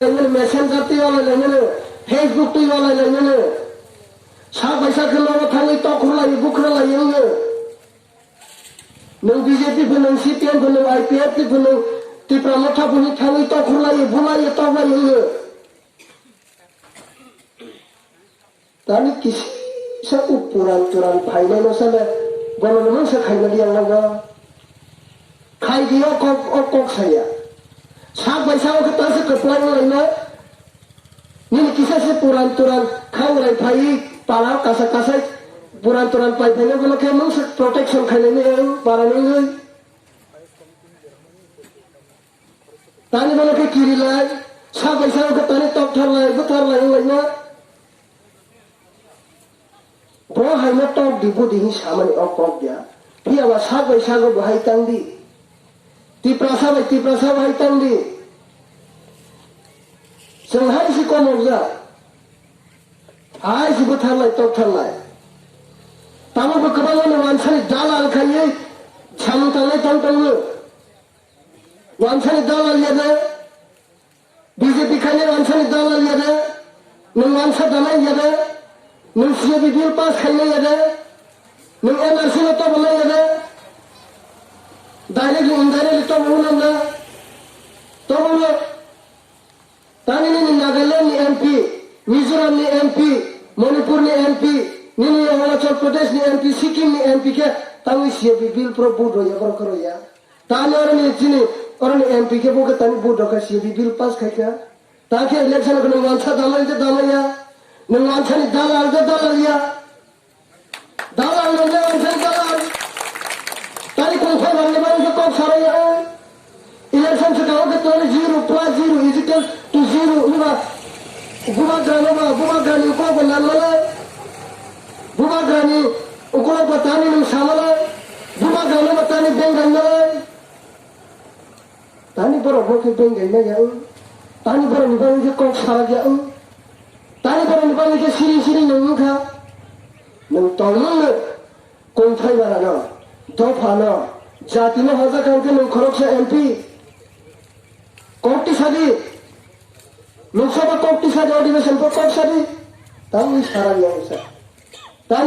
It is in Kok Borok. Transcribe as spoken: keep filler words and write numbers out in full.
lainani, Messenger twi walai lainani, Facebook twi walai lainani. Sak bai sak khe nogo thangwi tokhorlai, bukhorlai wngwi. Nwng B J P pho, nwng C P M pho, nwng I P F T pho, nwng Tipra Motha pho hwnwi thangwi tokhorlai, bulai, toklai wngwi. Tani kisa u puran turan phainai no sale, bono no mangsa khaina di ang nago. Khai di o kok, o kok saya. Sak bai sa o khe tase kwplai wnglaina. Nini kisa se puran turan khaurai phai pala kasa kasai puran turan pai phaina bono khe mangsa protection khainai ni ang para nungwi. Tani bono khe kirilai, sak bai sak khe tani toktharlai, butharlai wnglaina. Bo haino tok di, budi hin samani o kok dia. Phiya ba sak bai sak bo hai tang di. Tiprasa bai Tiprasa bo hai tang di. Chwng hai si komok ja. Hai si butharlai, toktharlai. Tamo bo kwbangma ni wansani dalal khaiwi samung tanglai tong tongo. Wansani dalal ya de, B J P khainai wansani dalal ya de, nwng wansa dalal ya de, nwng C A B bill pass khainai ya de, nwng N R C no tobo nai ya de, directly indirectly tobo uno na, tobo uno. Tani nini Nagaland ni M P, Mizoram ni M P, Manipur ni M P, nini Arunachal Pradesh ni M P, Sikkim ni M P khe tangwi C A B bill pro vote roya, borok roya. Tani oroni chini, oroni M P khe bo khe tani vote rokha C A B bill pass khaikha. Ta khe election khe nwng wansa dalai je dalai ya. Nwng wansani dalal je dalal ya. Dalal nwng je wansani dalal. Tani kung phai bang ni bang khe kok sarai ya. Election se kawo khe tani zero plus zero is equal to zero. Nwng ba bubagra no ba, bubagra ni kok bo nan malai. Bubagra ni ukulok ba tani nwng sa malai. Bubagra no ba tani beng rai malai. Tani borok bo khe beng gai maya wng. Tani borok ni bagwi khe kok sarak ya wng. Tani borok ni bagwi khe siring siring nang wngkha. Nwng tongmung no kongthai bara no, dopha no, jati no hojak kha hwnkhe nwng khoroksa M P. Kok tisa di. Lok Sabha kok tisa di, adhibeshon po kok sa di. Tangwi sarak ya wngsa.